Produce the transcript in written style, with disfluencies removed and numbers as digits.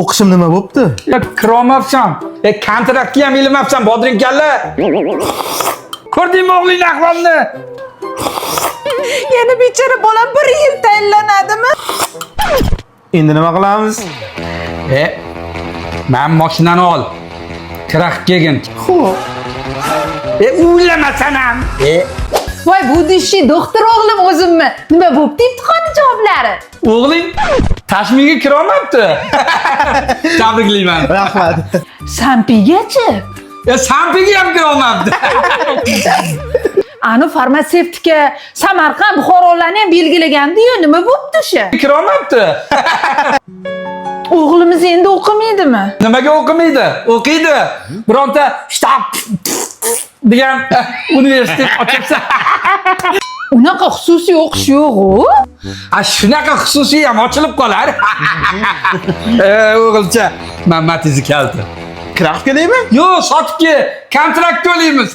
O'qishim nima bo'pti? Ya kirolmabsan. E kontraktga ham ilinmabsan, bodring kalla. Ko'rdingmi o'g'lingni ahvolini? Yana bechora bolam bir yil tayinlanadimi? Endi nima qilamiz? E, man mashinani ol. Kira qilib kelgin. Xo'p. E, uylamasan ham. E, Voy, будущий doktor o'g'lim o'zimmi? Nima bo'pti imtihon javoblari? O'g'ling tashmiga kirolmabdi. Tabriklayman. Rahmat. Sampigachi? E, sampiga ham kirolmabdi. Ani farmatsevtika Samarqand, Buxorolarni ham belgilagandi-yu, nima bo'pti o'sha? Kirolmabdi. O'g'limiz endi o'qimaydimi? Nimaga o'qimaydi? O'qiydi. Bironta shtab degan universitet ochilsa. Unaqa xususiy o'qish yo'q-u. A shunaqa xususiy ham ochilib qolar. E, o'g'ilcha, man Matizni kalti. Kira qilib kelaymi? Yo'q, sotib kel, kontrakt to'laymiz.